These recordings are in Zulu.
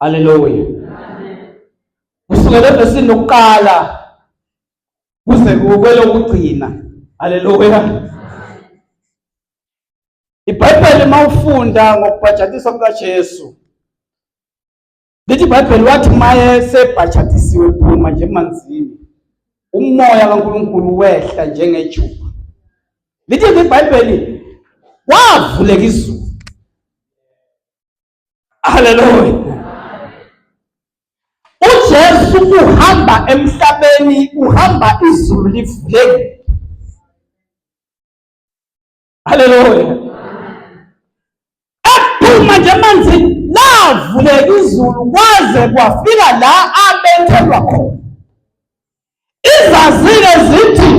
Haleluya. Kusukela evesini lokuqala kuze kwelokugcina. Haleluya. IBhayibheli mawufunda ngokubhajatiswa kukaJesu lithi iBhayibheli wathi maye sebhajatisiwe phuma nje emanzini umoya kaNkulunkulu wehla njengejuba. Lithi iBhayibheli wavuleka izulu. Haleluya. UJesu uhamba emhlabeni, uhamba izulu livulekile. Haleluya. Ephuma nje emanzini lavuleka izulu kwaze kwafika la abethelwa khona. Izazile zithi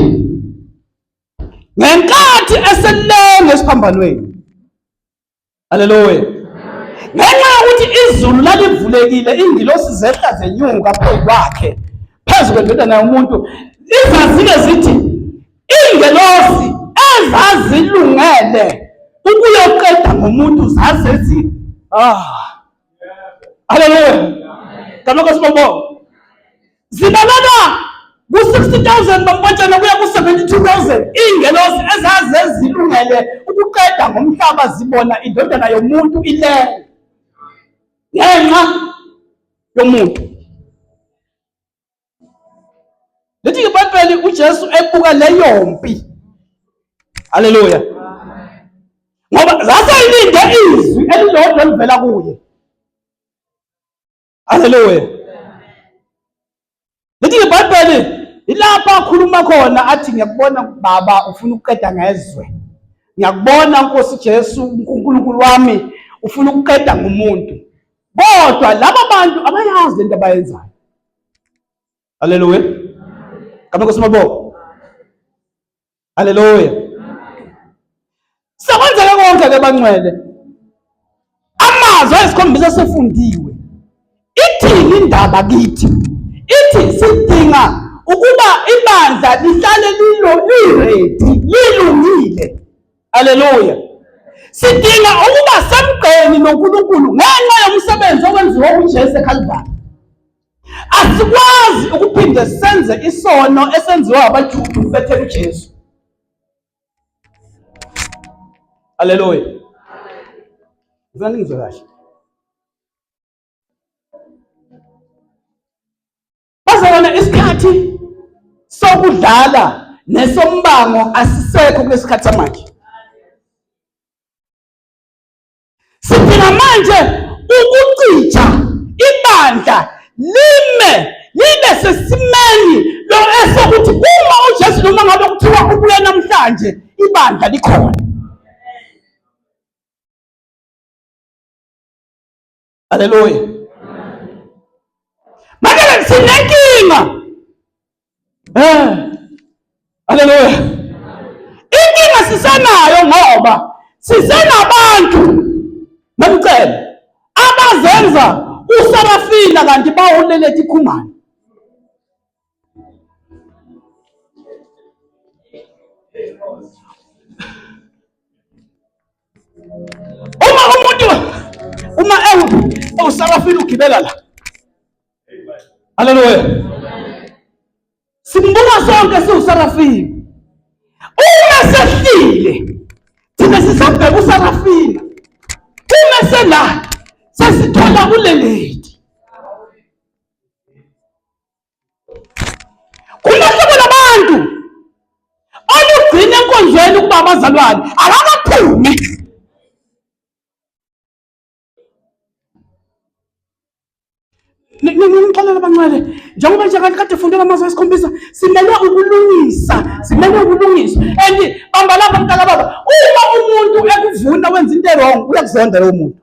ngenkathi eselenga esiphambanweni Haleluya. Ngenxa yokuthi izulu lalivulekile ingilosi zehla zenyuka phezu kwakhe phezu kwendodana yomuntu izazike zithi ingelosi ezazilungele ukuyoqeda ngomuntu zazethi ah haleluya gama nkosi bobonga zibalelwa ku-60,000 bampontshana kuya ku-72,000 iy'ngelosi ezaze zilungele ukuqeda ngomhlaba zibona indodana yomuntu ilele ngenxa yomuntu. Lithi iBhayibheli uJesu ebuka leyo mpi. Haleluya. Ngoba zaseyilinde izwi elilodwa elivela kuye. Haleluya. Lithi iBhayibheli ilapho akhuluma khona athi ngiyakubona baba ufuna ukuqeda ngezwe. Ngiyakubona Nkosi Jesu uNkulunkulu wami ufuna ukuqeda ngomuntu. Kodwa laba bantu abayazi lento abayenzayo. Haleluya. Kama Nkosi mabongo. Haleluya. Sekwenzeke konke ke bangcwele. Amazwi ayisikhombisa sefundiwe. Ithini indaba kithi? Ithi sidinga ukuba ibandla lihlale lilo liready, lilungile. Haleluya. Sidinga ukuba semgqeni noNkulunkulu ngenxa yomsebenzi owenziwa uJesu eKalvari. Asikwazi ukuphinde senze isono esenziwa abaJuda ukubethela uJesu. Haleluya. Ngifuna ningizwe kahle. Bazalwane isikhathi sokudlala nesombango asisekho kulesikhathi samanje. Sidinga manje ukucija ibandla lime libe sesimeni lo esokuthi uma uJesu noma ngabe kuthiwa ubuya namhlanje ibandla likhona. Haleluya. Manje sinenkinga. Eh. Haleluya. Inkinga sisenayo ngoba sisenabantu mamcele abazenza usarafina kanti bawuleletha ikhumane. Uma umuntu uma ewusarafina ugibela la. Haleluya. Simbuka sonke siwusarafina. Uma sehlile thina sisabheka usarafina. Uma sela sesithola kuleleti. Kunohlobo labantu olugcina enkonzweni ukuba abazalwane akakaphumi. Ningixolela abancane njengoba nje kade kade fundela amazwi ayisikhombisa simele ukulungisa simele ukulungiswa and bamba lapha mntaka baba uma umuntu ekuvuna wenza into erong uyakuzonda lowo muntu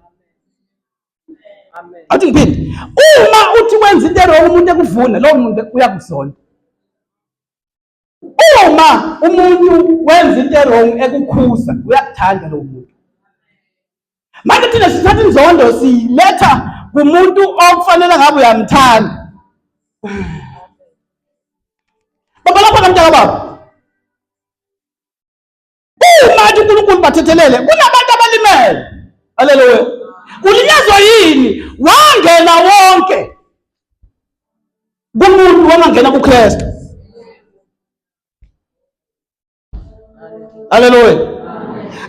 athi ngiphinde uma uthi wenza into erong umuntu ekuvuna lowo muntu uyakuzonda uma umuntu wenza into erong ekukhuza uyakuthanda lowo muntu Manje thina sithatha inzondo siyiletha kumuntu okufanele ngabe uyamthanda. Baba lapha kamntaka baba. Uma athi uNkulunkulu bathethelele kunabantu abalimele. Haleluya. Ulinyazwa yini? Wangena wonke kumuntu, wangangena kuKristu. Haleluya.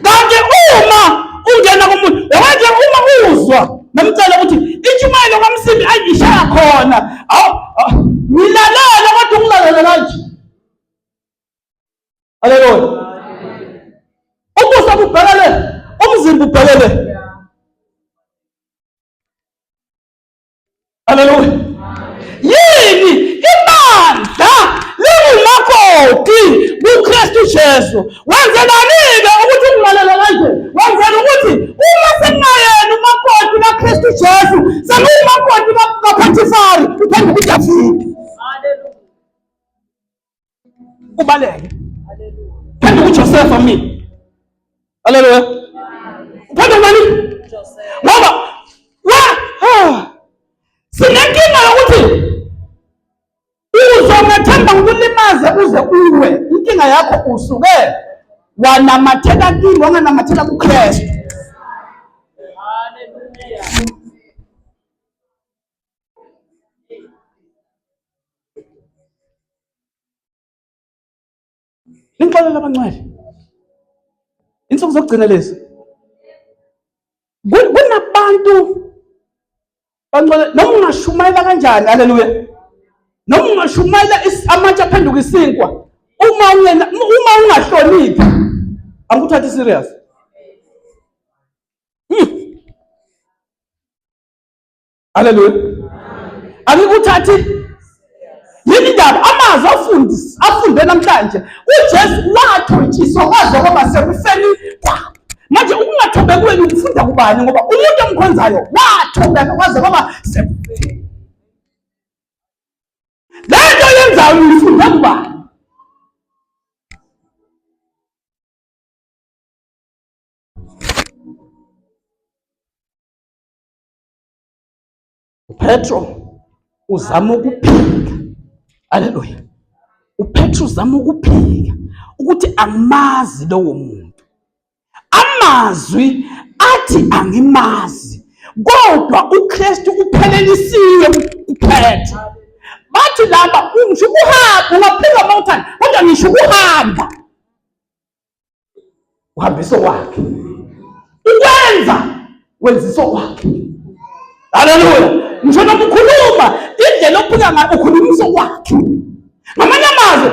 Kanti uma ungena kumuntu, manje uma uzwa namcela ukuthi intshumayelo kaMsibi ayishaya khona. Awu ngilalele kodwa ungilalele kanje. Haleluya. Ubuso bubhekele, umzimba ubhekele. Haleluya. Yini ibandla lingumakoti kuKristu Jesu. Wenzelani-ke ukuthi ungilalele kanje? Wenzela ukuthi uma sengingayena umakoti kaKristu Jesu, sengiwumakoti kaPhathifari, uphenduka uDavide. Ubaleke. Phenduka uJosefa mina. Haleluya. Uphenduka ubani? Ngoba wa sinenkinga yokuthi uzongethemba ngokulimaze uze uwe. Inkinga yakho usuke wanamathela kimi wanganamathela kuKristu. Hallelujah. Ningixolela abangcwele. Insuku zokugcina lezi. Kunabantu bangcwele noma ungashumayela kanjani, haleluya. Noma ungashumayela amatshe aphenduka isinkwa, uma ungena uma ungahloniphi angikuthathi serious. Haleluya. Angikuthathi yini indaba amazwi afundisa afunde namhlanje uJesu wathotshiswa kwaze kwaba sekufeni kwakhe. Manje ukungathobeki kwenu ukufunda kubani ngoba umuntu omkhonzayo wathobeka kwaze kwaba sekufeni. Le nto yenzayo uyifunde kubani? UPetro uzama ukuphika. Haleluya. UPetro uzama ukuphika ukuthi angimazi lowo muntu. Amazwi athi angimazi kodwa uKristu uphelelisiwe kuPetro. Bathi laba ngisho ukuhamba ungaphika uma uthanda kodwa ngisho ukuhamba uhambisa okwakhe ukwenza wenzisa okwakhe haleluya ngisho noma ukhuluma indlela ophika ngayo ukhulumisa okwakhe ngamanye amazwi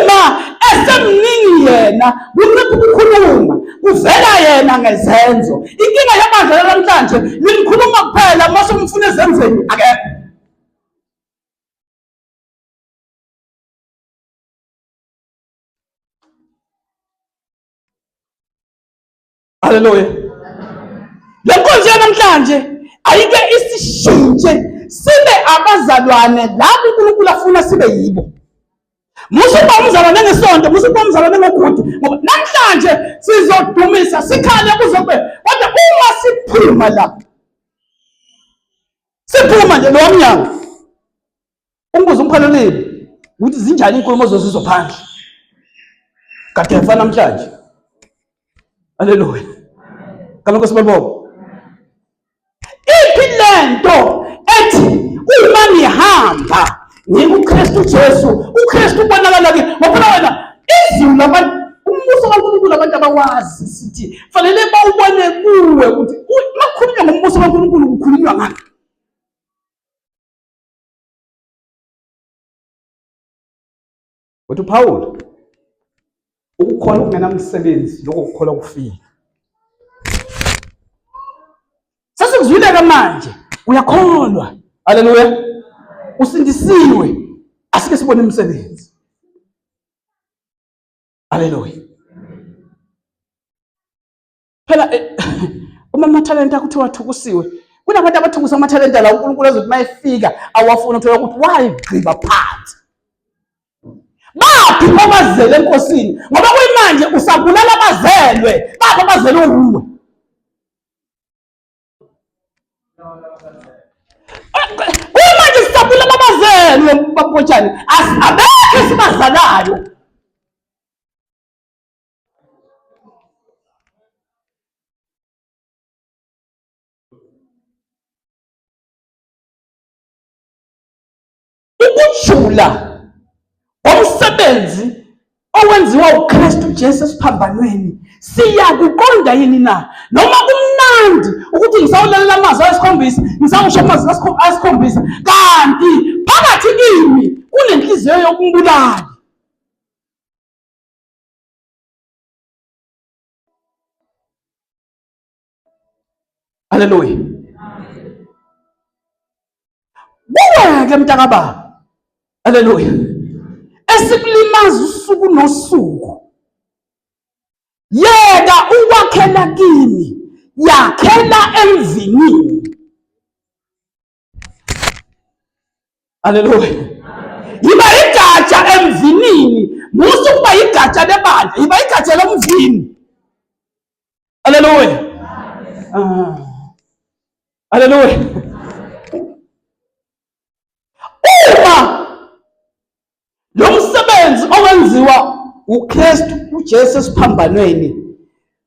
uma esemningi yena kuncipha ukukhuluma kuvela yena ngezenzo inkinga yabandla lanamhlanje limkhuluma kuphela uma sumfuna ezenzweni akekho. Haleluya. Le nkonzo yanamhlanje ayike isishintshe sibe abazalwane labo uNkulunkulu afuna sibe yibo. Musa ukuba umzalwane ngesonto, musa ukuba umzalwane ngogudu, ngoba namhlanje sizodumisa sikhale kuze kube, kodwa uma siphuma la siphuma nje lo mnyango Umbuzo umphalolile ukuthi zinjani inkulumo ozozizwa phandle. Kade yafa namhlanje. Haleluya. Kama Nkosi babonga. Iphi lento ethi uma ngihamba ngikuKristu Jesu, uKristu ubonakala kimi. Ngoba wena izulu labantu umbuso kaNkulunkulu abantu abawazi sithi fanele bawubone kuwe ukuthi makukhulunywa ngombuso kaNkulunkulu kukhulunywa ngani. Uthi uPaul ukukholwa okungenamsebenzi lokho kukholwa kufile. Sesikuzwile ke manje uyakholwa. Haleluya. Usindisiwe. Asike sibone imisebenzi. Haleluya. Phela uma amathalente akuthiwa athukusiwe kunabantu abathukusa amathalente la uNkulunkulu azothi mayefika awafuna uthola ukuthi wayigqiba phansi. Baphi obazele enkosini ngoba kuyimanje usabulala abazelwe baphi abazelwe uwe. Kuyimanje sisabulala abazelwe babotshani abekho esibazalayo. Ukujula komsebenzi owenziwa uKristu Jesu esiphambanweni siyakuqonda yini na? Noma kumnandi ukuthi ngisawulalela amazwi ayisikhombisa, ngisawusho amazwi ayisikhombisa, kanti phakathi kimi kunenhliziyo yokumbulali. Haleluya. Kuweke mntakababa. Haleluya. Esikulimaza usuku nosuku. Yeka ukwakhela kimi, yakhela emvinini. Haleluya. Yiba igatsha emvinini, musa ukuba igatsha lebandla, yiba igatsha lomvini. Haleluya. Ah. Haleluya. Uma lo msebenzi owenziwa uKristu uJesu esiphambanweni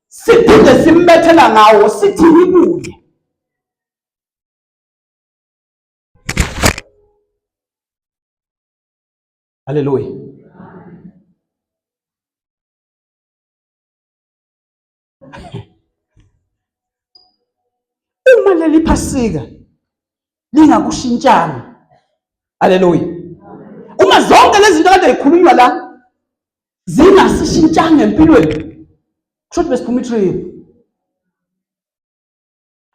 siphinde simbethela ngawo sithini kuye. Haleluya. Uma leli Phasika lingakushintshanga, haleluya, uma zonke lezi zinto kade zikhulunywa la zingasishintshanga empilweni, kusho ukuthi besiphuma itrip.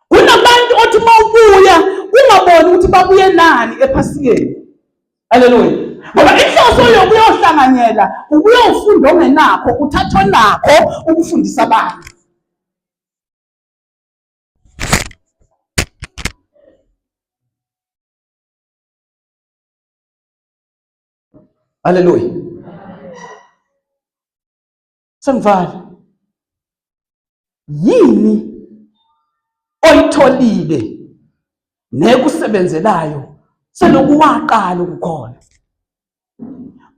Kunabantu othi uma ubuya ungaboni ukuthi babuye nani ephasikeni. Haleluya. Ngoba inhloso yokuyohlanganyela ukuyofunda ongenakho, uthatha onakho ukufundisa abantu. Haleluya. Sengivala. Yini oyitholile nekusebenzelayo seloku waqala ukukhona?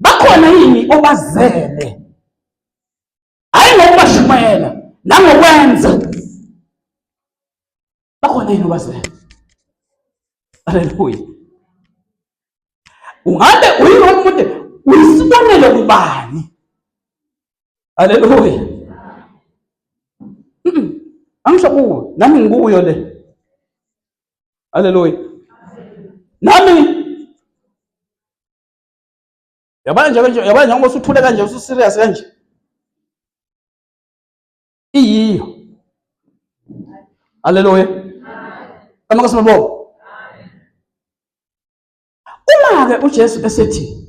Bakhona yini obazele? Hayi ngokubashumayela nangokwenza. Bakhona yini obazele? Haleluya. Ungabe uyirole model, uyisibonelo kubani? Haleluya. Angisho kuwe, nami ngikuyo le. Haleluya. Nami yabona nje kanje, yabona njengoba usuthule kanje usu serious kanje. Iyiyo. Haleluya. Amakhosi mabongo. Uma-ke uJesu esethi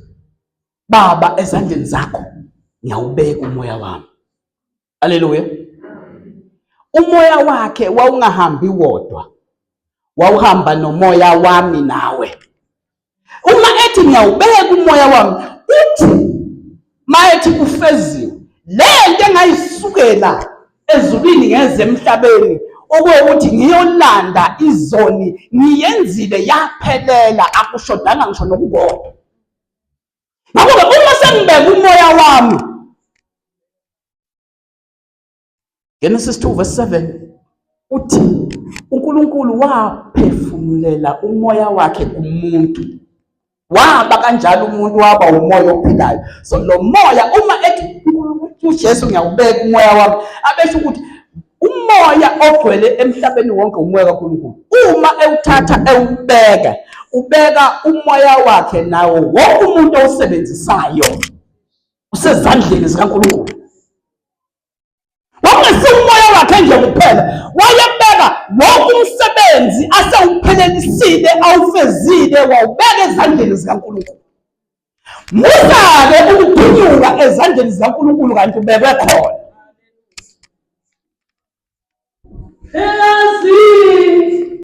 Baba ezandleni zakho ngiyawubeka umoya wami. Haleluya. Umoya wakhe wawungahambi wodwa. Wawuhamba nomoya wami nawe. Uma ethi ngiyawubeka umoya wami, uthi mayethi kufeziwe le nto engayisukela ezulwini ngeze emhlabeni okuwukuthi ngiyolanda izoni ngiyenzile yaphelela akushodanga ngisho nokukodwa. Ngakho-ke uma sengibeka umoya wami, Genesis 2 verse 7 uthi uNkulunkulu waphefumulela umoya wakhe kumuntu, waba kanjalo umuntu waba umoya ophilayo. So lo moya uma ethi uJesu ngiyawubeka umoya wami, abesho ukuthi umoya ogcwele emhlabeni wonke umoya kaNkulunkulu. Uma ewuthatha ewubeka, ubeka umoya wakhe nawo wonke umuntu owusebenzisayo usezandleni zikaNkulunkulu. Wawungesiwo umoya wakhe nje kuphela, wayebeka wonke umsebenzi asewuphelelisile awufezile, wawubeka ezandleni zikaNkulunkulu. Musa-ke ukuphunyuka ezandleni zikaNkulunkulu kanti ubekwe khona.